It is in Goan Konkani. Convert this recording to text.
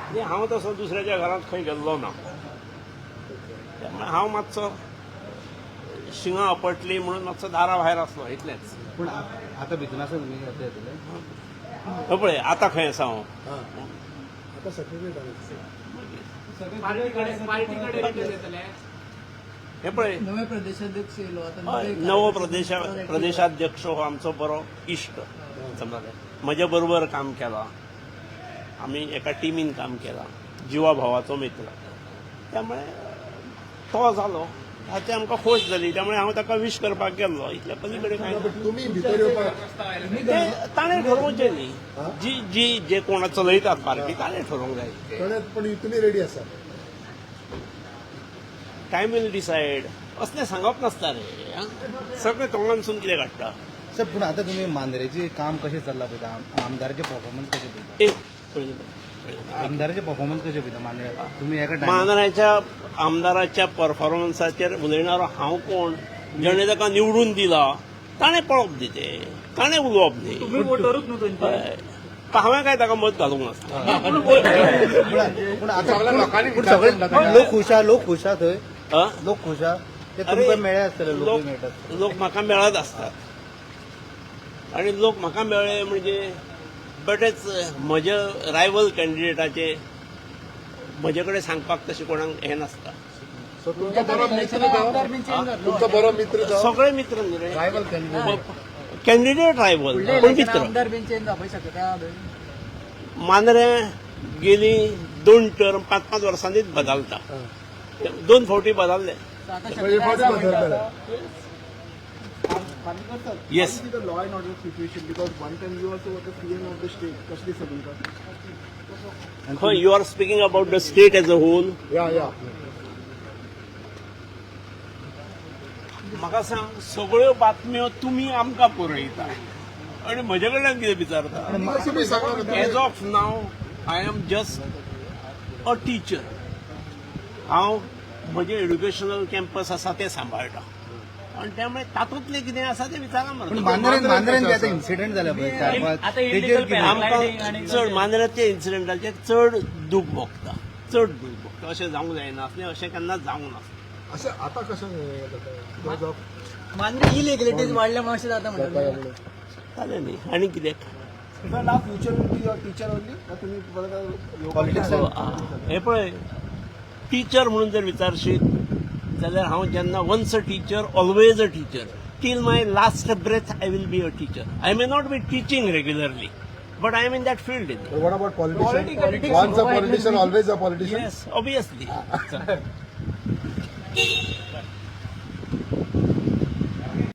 आनी हांव तसो दुसऱ्याच्या घरांत खंय गेल्लो ना. त्यामुळे हांव मातसो शिंगां आपटली म्हणून मातसो दारा भायर आसलो, इतलेंच. पूण आतां भितर आसा तुमी, आतां येतले? हो पळय, आतां खंय आसा हांव. आता सेक्रेटरी. पार्टीकडे रिटर्न येतले? हे पळय. नवे प्रदेशाध्यक्ष येयलो आता. हय, नवे नवो प्रदेशाध्यक्ष हो आमचो बरो इश्ट समजले. म्हज्या बरोबर काम केलां आमी, एका टिमीन काम केलां, जिवा भावाचो मित्र. त्यामुळे तो जालो हाची आमकां खोस जाली. त्यामुळे हांव ताका विश करपाक गेल्लो, इतल्या पलीकडे कांय ना. तुम्ही भितर येवपाक ते ताणें ठरोवचें न्ही, जी जी जे कोण चलयतात पार्टी ताणें ठरोवंक जाय. पण तुम्ही रेडी आसा? Time will decide. असलें सांगप नासता रे, आं. सगळें तोंडानसून कितें काडटा? सर, पूण आतां तुमी मांद्रेचें काम कशें चल्लां पळयता, आमदाराचें परफॉर्मन्स कशें पळयता? एक पळय. आमदाराचें परफॉर्मन्स कशें पळयता मांद्रे तुमी एका टायमार? मांद्राच्या आमदाराच्या परफॉर्मन्साचेर उलयणारो हांव कोण? जेणे ताका निवडून दिला ताणें पळोवप न्ही, तें ताणें उलोवप न्ही. तुम्ही वोटरूच न्हू थंयचे? हय. हांवें काय ताका मत घालूंक नासता. पूण आतां पूण सगळे लोक खुश आहा, लोक खुश आहा थंय. हं? लोक खुश आहा ते अरे, तुमकां मेळ्ळे आसतले, लोक मेळटात. लोक म्हाका मेळत आसतात आणि लोक म्हाका मेळ्ळे म्हणजे बरेच म्हज्या रायवल कॅन्डिडेटाचे म्हजे कडेन सांगपाक तशें कोणाक हें नासता. सो तुमचा बरो मित्र तो, तुमचा बरो मित्र तो. सगळे मित्र न्ही रे. Rival candidate. कॅन्डिडेट रायवल पण मित्र. आमदार बीन चेंज जावपाक शकता. मांद्रें गेली 2 टर्म 5-5 वर्सांनीच बदलता. 2 फावटी बदलले. आता पहिले शक्यता फावटी आसा बदलले. म्हणटा. Yes. The law and order situation, because one time you also were the CM of the state, कसली तुमकां? खंय, you are speaking about the state as a whole? Yeah. म्हाका सांग, सगळ्यो बातम्यो तुमी आमकां पुरयता आनी म्हजे कडल्यान कितें विचारता? तुम्ही सांगा ना. As of now I am just a teacher. हांव म्हजें एड्युकेशनल कॅम्पस आसा तें सांबाळटा आनी त्यामुळे तातूंतलें कितें आसा तें विचारा पूण मरे. मांद्रेन जे आतां इन्सिडंट जाले पळय 4-5, आतां तेजेर illegal कितें? आमकां चड मांद्र्याच्या इन्सिडंटाचेर चड दूख भोगता, चड दूख भोगता. अशें जावंक जायना आसलें, अशें केन्नाच जावंक नासलें. असं आता कसं हे जाता? Because of Mandrem इलिगलिटीज वाडल्या म्हणून अशें जाता म्हणटा. जालें न्ही, आनी कितें? Sir, now future will be your teacher only का तुम्ही परत पॉलिटिक्स? हे पळय, टिचर म्हणून जर विचारशीत जाल्यार हांव जेन्ना once a teacher, always a teacher. Till my last breath I will be a teacher. I may not be teaching regularly, but I am in that field. What about politician? Once a politician, always a politician. Yes, obviously.